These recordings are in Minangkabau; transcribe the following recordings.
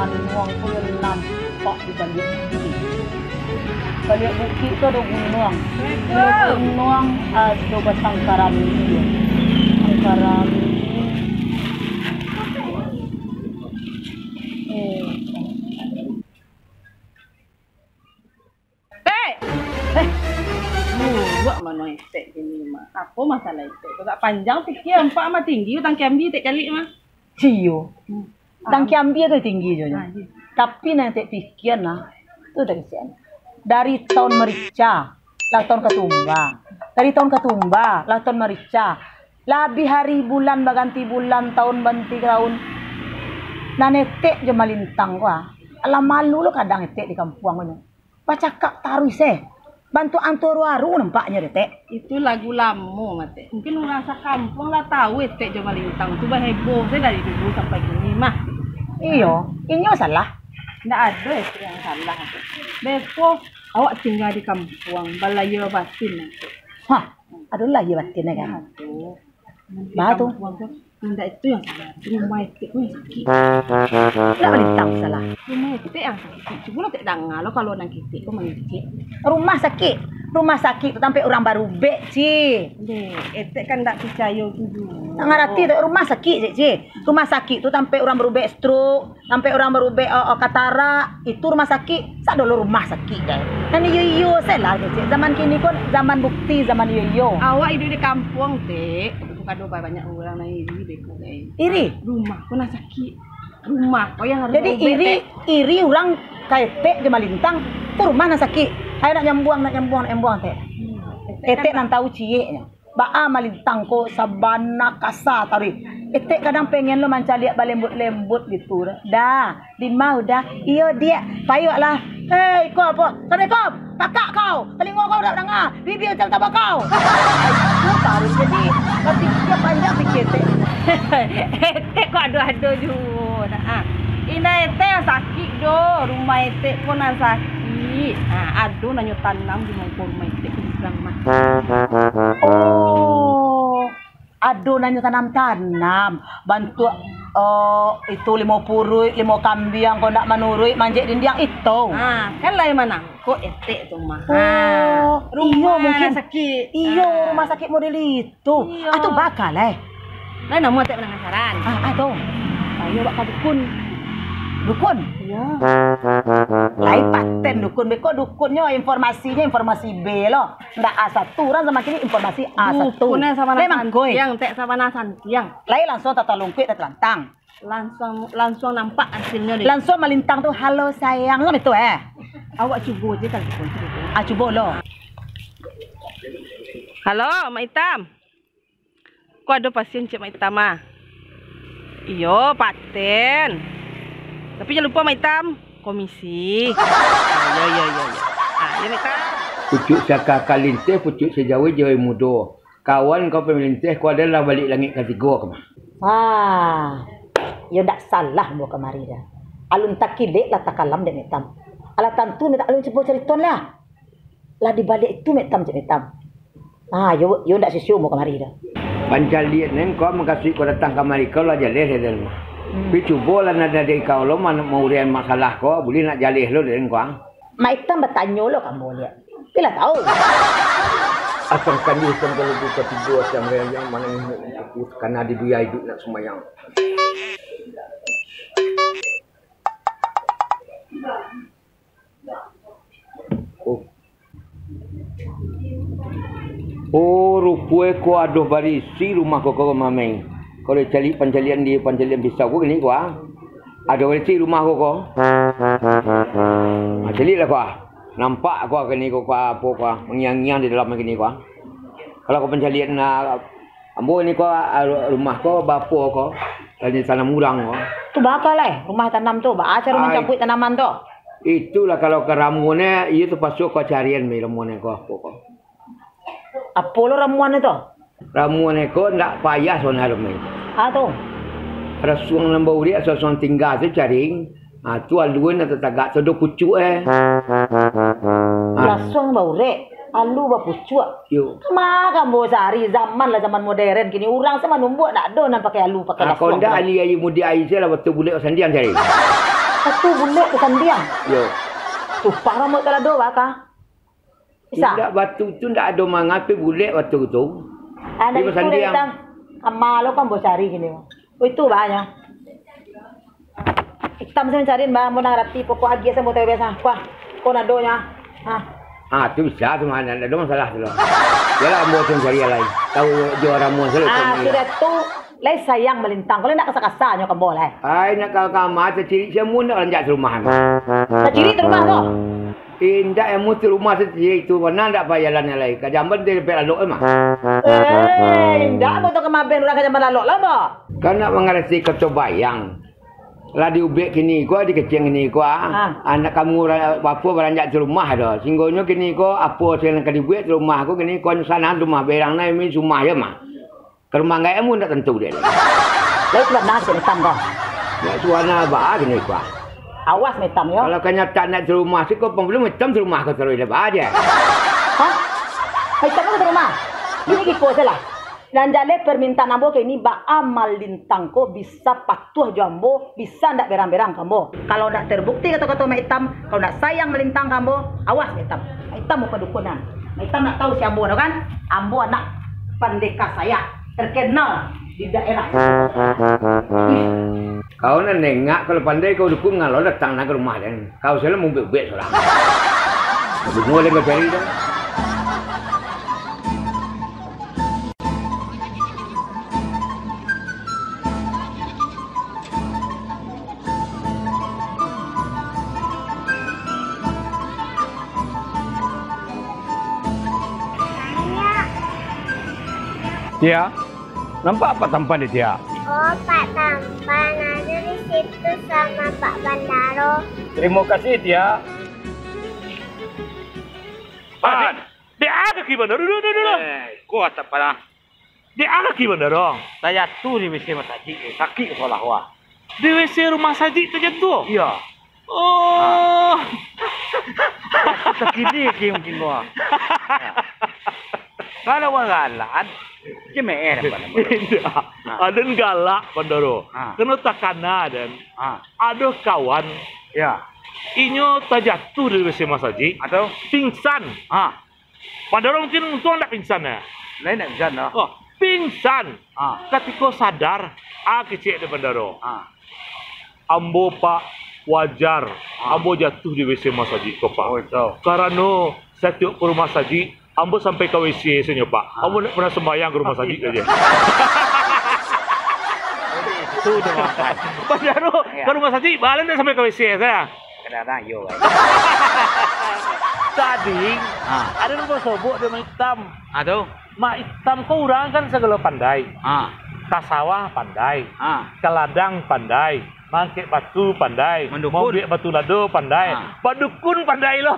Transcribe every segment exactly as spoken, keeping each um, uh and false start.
Gunuang ko nan nampak di baliak bukik. Baliak bukik tu ado gunuang. Di gunuang ado batang karambi. Batang karambi. Eh. Tek! Eh, buruak mano Etek kini mah. Apo masalah Etek tu? Agak panjang pikia, nampak mah tinggi batang karambi Etek caliak mah. Iyo. Hmm. Batang karambi tu tinggi jo nyo. Ah, iyo. Tapi nan Etek pikia nah, tu dari sian. Dari taun marica, lah taun katumba. Dari taun katumba, lah taun marica. Lah abih ari bulan baganti bulan, taun baganti taun. Nan Etek jo Malintang ko, ah. Alah malu lo kadang Etek di kampuang ko nyo. Bacakak taruih se. Bantuak antu aru-aru nampaknyo deh, Tek. Itu lagu lamo mah, Tek. Mungkin urang sakampuang lah tahu Etek jo Malintang tu baheboh se dari dulu sampai kini mah. Iyo, inyo salah. Ndak ado Etek yang salah, Tek. Beko awak tingga di kampuang, balayia batin, Tek. Hah, ado lahia batin, kan? Aduh. Ba tu. Indak itu yang salah, rumah Etek ko yang sakik. Ndak Malintang salah. Rumah Etek yang sakik. Cubo lo Tek danga lo kalau nan ketek ko mangecek. Rumah sakik. Rumah sakik tu tampek urang barubek, Ci. Dek, Etek kan ndak picayo tu juo. Ndak ngarati tu rumah sakik, Ci. Rumah sakik tu tampek urang barubek stroke. Sampai urang barubek, o, o, katarak, itu rumah sakik, sadolo rumah sakik deh. Nan iyo-iyo se lah kecek. Zaman kini ko zaman bukti, zaman iyo-iyo. Awak iduik di kampuang, Tek. Bukan ado banyak urang nan iri deh ko, Tek. Iri? Rumah ko nan sakik. Rumah ko yang harus. Jadi barubek, iri, Tek. Iri urang ka Etek jo Malintang, tu rumah nan sakik. Ayo nak nyambuang, nak nyambuang, nak nyambuang, Tek. Hmm, Etek Etek kan nan tahu cieknyo. Baa Malintang ko sabana kasa taruih. Etek kadang pengen lo mancaliak balembut-lembut gitu. Dah, di ma udah? Iyo, Diak. Payuak lah. Hei, ko apo? Assalamualaikum. Kakak kau, talingo kau dak danga, bibia macam tabakau. Itu taruih jadi bapikia panjang pikia Etek. Etek ko ado-ado juo. Nah, ah. Indak Etek yang sakik doh, rumah Etek ko nan sakik. Ah, ado nan nyo tanam di muko rumah Etek ko urang mah. Oh, ado nan nyo tanam-tanam, bantuak, eh, itu limo puruik, limo kambiang, kok ndak manuruik, manjek dindiang itu. Ah, kan lai manangkok Etek tu mah. Oh, iyo, mungkin. Sakik. Iyo, rumah sakik model itu. Iyo. Ah, tu baka lai. Lai namo Etek pananasaran? Ah, ah, tu. Ayo, bak ka dukun. Dukun? Iyo. Lai paten dukun. Beko dukunnyo informasinyo informasi B lo. Ndak A satu, urang zaman kini informasi A satu. Dukun nan sabana santiang, Tek, sabana santiang. Lai langsuang tatalungkuik, tatalantang. Langsuang, langsuang nampak hasilnyo deh. Langsuang Malintang tu, "Halo sayang," kan itu, eh. Awak cubo je kan, cubo, cubo. Ah, cubo lo. Halo, Mak Itam. Ko ado pasien ciek Mak Itam ah. Iyo, paten. Tapi jan lupo Mak Itam, komisi. Iyo, iyo, iyo, iyo. Ah, iyo Mak Itam. Pucuak saka kalinteh, pucuak sijauah jauah mudo. Kawan kau pamalinteh, ko adalah baliak langik katigo ko mah. Wah, iyo ndak salah ambo kamari dah. Alun takilek lah takalam dek Mak Itam. Alah tantu mintak alun cubo caritoan lah. Lah di baliak itu Mak Itam, cek Mak Itam. Ah, yo, yo ndak sisio mo kamari dah. Pancaliak nan kau makasuik kau datang kamari kau lah jaleh dah rumah. Hmm. Pi cubo lah nan dari kau lo ma-, maurian masalah kau, buliah nak jaleh lo dari kau ang. Mak Itam batanyo lo ka ambo liak. Pi lah tau. Asam kandih asam kalau buka tigo asam rayang manangih nak aku kana di dunia hidup nak sumayang. Oh. Oh, rupo e ko ado barisi rumah ko, ko mamai. Kalau caliak pancalian di pancalian pisau ko kini ko, ah. Ado barisi rumah ko, ko. Ah, caliaklah ko, ah. Nampak ko, ah, kini ko, ko, ah, apo ko, ah. Mangiang-ngiang di dalam kini ko, ah. Kalau ko pancalian, ah, Ambo ni ko, ah, rumah ko, bapo ko, tadi tanam urang ko. Tu baka lai, rumah tanam tu, baa caro mancabuik tanaman tu? Itulah kalau ka ramuan e, iyo tapaso ko carian me ramuan e ko, apo ko. Apo lo ramuan e tu? Ramuan e ko ndak payah sabananyo me. Ah, tu. Rasuang nan bauriak, rasuang tingga tu caring. Ah, tu alun nan tatagak tu do pucuak e. Ah. Rasuang baurek, alu bapucuak. Yo. Ma ka ambo sari, zaman lah zaman modern kini. Urang se manumbuak ndak ado nan pakai alu, pakai rasuang. Ah, kau ndak ahli aia mudiak aia se lah, batu bulek sandiang cari. Batu bulek basandiang. Yo. Sumpah rambut talado baka. Bisa? Indak, batu tu ndak ado manga, tapi bulek batu tu. Ah, dari itu deh, Itang. Kama lo kan ambo cari kini. Oh, itu banyak. Itang sih mancari, bah, ambo nang rati, pokok agiah samo tahu biasa. Kuah, kok nadonyo. Ah. Ah, tu bisa tu mah, ndak ado masalah tu lah. Yalah, ambo tu mancari yang lain. Tahu jo ramuan selalu. Ah, sudah tu, lai sayang malintang. Kalau ndak kasa-kasanyo ka ambo lai. Ai, nak ka kama, tacirik siamun ndak lanjak rumah. Tacirik tu rumah tu? Indak, amun tu rumah satirik tu, bana ndak payah jalan lai. Ka jamban dia dapek lalok mah. Eh, indak, ambo tu kama ben urang ka jamban lalok lah, bah. Kan nak mangarati kato bayang. Lah diubek kini ko, dikecek kini ko, ah. Ah. Anak kamu ra-, apo baranjak tu rumah tu. Singgonyo kini ko, apo sinan ka dibuek tu rumah ko, kini ko sanan rumah berang nai, mi rumah ya mah. Ka rumah anggaik amu ndak tantu dek. Lai suana cek Itang ko. Ndak suana baa kini ko. Awas Itang yo. Kalau kanyataan ndak di rumah, siko pambelum Itang di rumah ko taruih lah baa je. Hah? Itang ko di rumah? Ini kiko salah. Nan jaleh permintaan ambo kini baa malintang ko bisa patuah jo ambo, bisa ndak berang-berang ka ambo. Kalau ndak terbukti kato-kato Mak Itang, kalau ndak sayang malintang ka ambo, awas Mak Itang. Mak Itang muka dukunan. Mak Itang ndak tahu si ambo tu kan? Ambo anak pandeka sayak, terkenal di daerah. Kau nan nengak, kalau pandai kau dukun, ngalo datang nak ka rumah den. Kau salah mubek-ubek surang. Bungo den kau cari tu. Tia, nampak Pak Tampan di Tia? Oh, Pak Tampan ada di situ sama Pak Bandaro. Terima kasih, Tia. Pan. Dek a kaki Bandaro, duduak, duduak, duduak. Eh, kuat apa lah? Dek a kaki Bandaro? Tajatuah di W C masajik, eh, sakik kepala wah. Di W C rumah sajik tajatuah? Iya. Oh. Kaki ni, kaki mungkin gua. Ya. Kalau wang galak, kan? Jemeer apa nama? Indak. Ha. Aden galak, Bandaro. Ha. Kena takana, den. Ha. Ado kawan. Ya. Inyo tajatuah dari W C masajik. Atau? Pingsan. Ha. Bandaro mungkin untuang ndak pingsan, ya? Lain ndak pingsan, dah. Oh, pingsan. Ha. Katiko sadar, a kecek dek Bandaro. Ha. Ambo, Pak, wajar. Ha. Ambo jatuah di W C masajik ko, Pak. Oh, itu. Karano satiok ka rumah sajik, ambo sampai ka W C sajo, Pak. Ha. Ambo ndak pernah sumbayang ka rumah sajik sajo. Itu udah makan. Bandaro, ya, ka rumah sajik, baa ndak sampai ka W C sajo. Kadang-kadang iyo, bai. Tadi, ha, ado nan basobok dek Mak Itam. Ha, tu. Mak Itam ko urang kan sagalo pandai. Ha. Ka sawah pandai. Ha. Ka ladang pandai. Maangkek batu pandai. Mandukun. Maambiak batu lado pandai. Ha. Badukun pandai lo.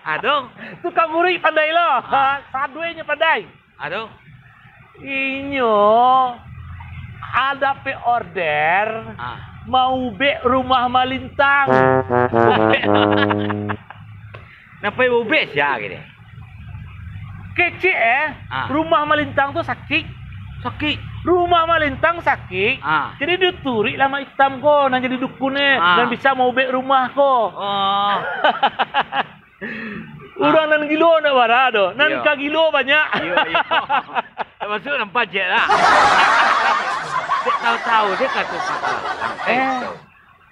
Ha, tu. Tukang buruik pandai lo. Ha. Saduenyo pandai. Aduh. Inyo dapek order, ah, maubek rumah Malintang. Ubek. Napo ubek sia kini? Kecek, eh, ah, rumah Malintang tu sakik. Sakik. Rumah Malintang sakik. Ah. Jadi dituruik lah Mak Itam ko, nan jadi dukun, eh, ah, nan bisa maubek rumah ko. Oh. Urang nan gilo ndak bara doh, nan, iyo, ka gilo banyak. Iyo, iyo. Tamasuak nan pajek lah. Dek tahu-tahu, dek ka tu. Eh,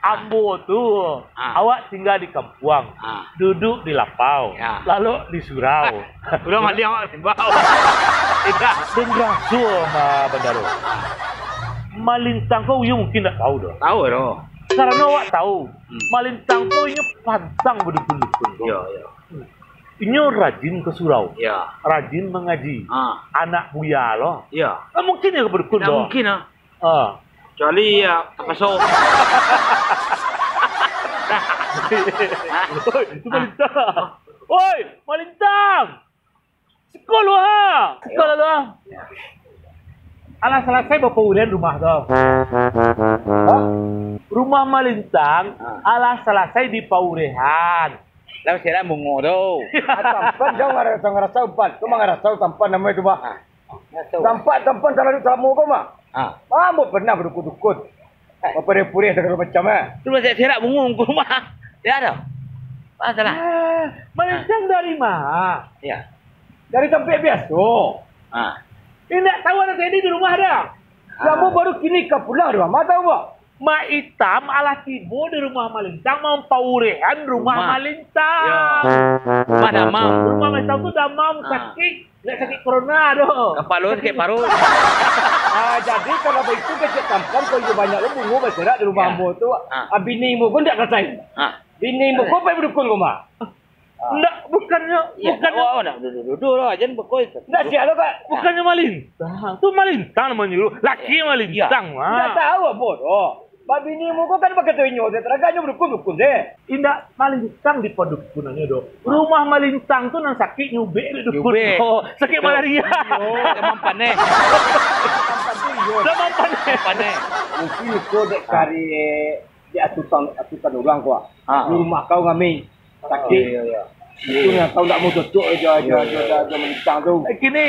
ambo tu, ah, awak tingga di kampuang, ah, duduak di lapau, ya, lalok di surau. Urang maliang awak timbau. Tidak. Den raso, Mak Bandaro. Malintang ko, iyo mungkin ndak tahu doh. Tahu doh. Karano awak tahu, hmm, Malintang ko inyo pantang badukun-dukun tu. Iyo, iyo. Inyo rajin ka surau. Iyo. Rajin mangaji. Ha. Anak buya lo. Iyo. Ndak mungkin inyo badukun tu. Ndak mungkin, ah. Ha. Kecuali, ya, tapaso. Oi, itu Malintang. Oi, Malintang. Siko lu ha. Siko lu ha. Alah salasai bapaurehan rumah tu. Hah? Rumah Malintang, ah, alah salasai dipaurehan. Lah, masih lah bungo tu. Ah, tampan jauh ngarasau-ngarasau, Pan. Tu mangarasau tampan namo itu, Bah. Ah. Tampak tampan talalu samo ko, Bah. Ah. Ambo pernah badukun-dukun. Bapureh-pureh sagalo macam, eh. Tu masih serak bungo muko rumah. Ya, dah. Masalah. Ah, malintang dari ma? Ya. Dari tampek biaso. Ah. Indak tahu ado tadi di rumah dah. Ah. Lamo baru kini ka pulang di rumah, tahu, Bang? Mak Itam alah tibo di rumah Malintang, mampaurehan rumah Rumah. Malintang. Ya. Rumah damam. Rumah Malintang tu damam, Ah. sakik. Indak sakik corona doh. Kapalo sakik paruik. Ah, jadi kalau baitu kecek Tampan, kalau iyo banyak lo bungo baserak di rumah Ya. ambo tu, Ah. ah, bini ambo ko indak kasai. Ah. Bini ambo ko pai badukun ko, Mak. Ah. Indak, bukannyo, Iya, bukannyo. awak nak duduak-duduak lah, jan bakoi. Indak siap lo, Kak. Bukannyo malintang. Tu malintang nan manyuruah. Laki Iya. malintang, Iya. Mak. Indak tahu ambo doh. Babini ambo ko kan bakato inyo, taragaknyo badukun-dukun deh. Indak malintang di padukunannyo doh. Rumah malintang tu nan sakik nyubek dek dukun. Nyubek. Oh, sakik Betul. malaria. Iyo. Damam paneh. Damam paneh. Paneh. Mungkin iko dek kari, dek atutan, atutan urang ko. Ah. Di rumah kau ngami. Sakik. Iyo, iyo, iyo. Itu nan kau ndak mau cocok aja, aja, Iyo, aja, iyo. aja, aja malintang tu. Eh, kini,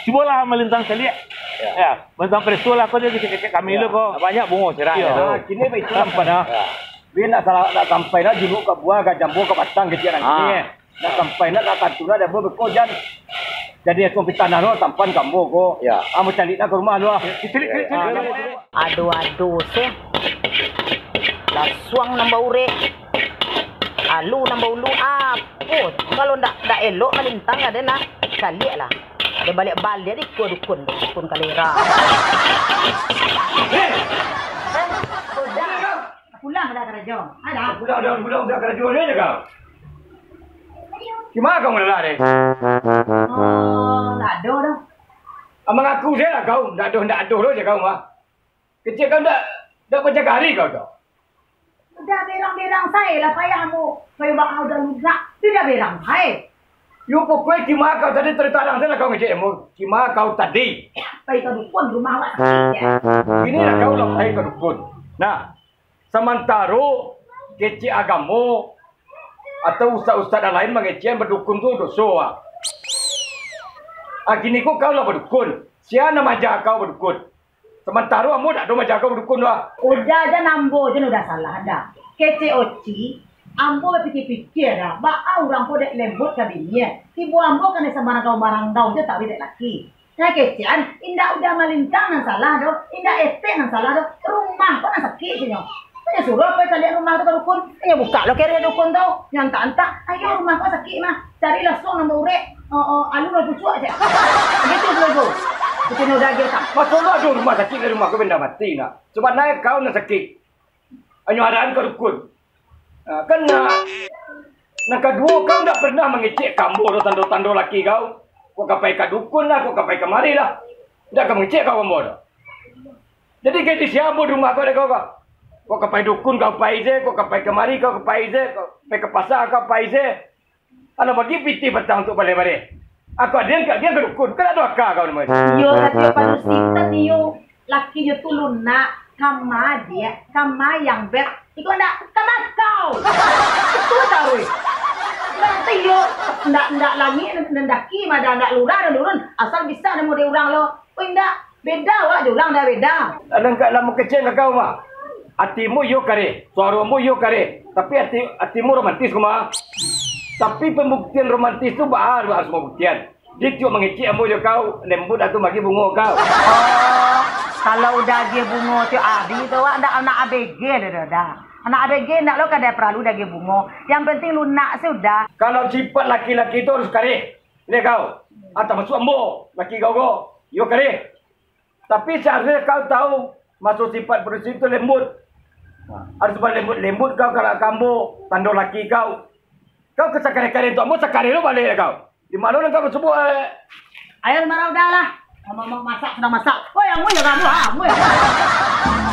cubolah malintang caliak. Ya. Ya, malintang presto lah, kau jadi kecek kami Ya. lo ko. Banyak bungo serak Iyo. ya. Ah, kini baik itu sampai dah. Ya. Dia nak salah, nak sampai dah juluk ka buah, ka jambu, ka batang, kecek Ah. nanti. Nak sampai nak, nak tantu nak, dah beko jan. Jadi aku pitah nah lo, Tampan ka ambo ko. Ya. Ah, mau caliak nak ka rumah lo. Caliak, caliak, Ya. caliak, Ah, caliak. Ado-ado se. Lasuang nan baurek. Alu nan baulu. Apo? Kalau ndak, ndak elok malintang, ado nak caliak lah. Ado baliak-baliak di kua dukun, dukun kalera. Eh, Uda, pulang dah karajo. Alah. Pulang dah, pulang dah karajo ni je kau. Gimana kau ngelala ni? Oh, ndak ado doh. Ah, mangaku sajo lah kau, ndak ado, ndak ado lo je kau mah. Kecek kau ndak, ndak panjaga ari kau tu. Uda berang-berang sae lah payah ambo. Payo baa uda lunak, tu uda berang sae. Yo, pokoknyo kima kau tadi tarang-tarang sae lah kau ngecek ambo. Kima kau tadi. Pai ka dukun, rumah awak sakik, ya. Iko lah kau lah pai ka dukun. Nah, samantaro kecek agamo atau ustad-ustad nan lain mangecek badukun tu doso, ah. Ah, kini ko kau lah badukun. Sia nan maaja kau badukun? Samantaro ambo dak ado maaja kau badukun tu, ah. Uda jan ambo jan uda salah, Da. Kecek Oci, ambo bapikia-pikia, Da. Baa urang ko dek lembut ka bini, eh. Tibo ambo kanai sambarang kau marangau jo taruih dek laki. Nah, kecekan, indak uda malintang nan salah doh, indak etek nan salah doh, rumah ko nan sakik, ceknyo. Nyo suruah pai caliak rumah tu ka dukun, nyo bukak lo kareh dukun tu, nyo antak-antak, ayo rumah ko sakik mah, cari lasuang nan baurek, oh, oh, alu nan pucuak, cek. Gitu dulu tu. Keceknyo uda agiah utang. Maso lo ado rumah sakik dari rumah ko benda mati nak. Sabananyo kau nan sakik. Anyo arahan ka dukun. Ah, kan, ah, nan kaduo, kau ndak pernah mangecek ka ambo doh tando-tando laki kau. Kok ka pai ka dukun lah, kok ka pai kamari lah. Ndak ka mangecek kau ambo doh. Jadi, gaji sia ambo di rumah kau dek kau, kau? Kok ka pai dukun kau pai se, kok ka pai kamari kau pai se, kok pai ka pasa kau pai se. Alah bagi pitih patang tu baleh-baleh. Aku adian ka agiah ka dukun, kan ado aka kau namo. Iyo, tapi padusi tadi yo, laki yo tu lunak, kama dia, kama yang bet. Iko ndak, kama kau. Itu taruih. Berarti yo, ndak, ndak langik, ndak daki, madah ndak lurah, ndak turun. Asal bisa namo dia urang lo. Oi, indak. Beda awak jo urang, dah beda. Alangkah lah mukecek ka kau mah. Atimu iyo kareh, suaromu iyo kareh, tapi ati, atimu romantis ko mah. Tapi pambuktian romantis tu baa harus pambuktian. Dia tiok mangecek ambo jo kau, lembut atau bagi bungo kau. Oh, kalau udah agiah bungo tiok hari tu, awak ndak anak A B G dah, dah, dah. Anak A B G ndak lo kadai paralu diagiah bungo. Yang penting lunak sudah. Kalau sifat laki-laki tu harus kareh. Liek kau, ah, tamasuak ambo, laki kau ko, iyo kareh. Tapi saharusnyo kau tahu, maso sifat padusi tu lembut. Harus balembut-lembut kau ka ambo, tando laki kau. Kau ka sakareh-kareh untuak ambo, sakareh lo baliak kau. Di mano nan kau basubuak, eh? Ayo, marah udah lah. Mau, mau masak, sudah masak. Woi, ambo ya kamu, ah, ambo ya.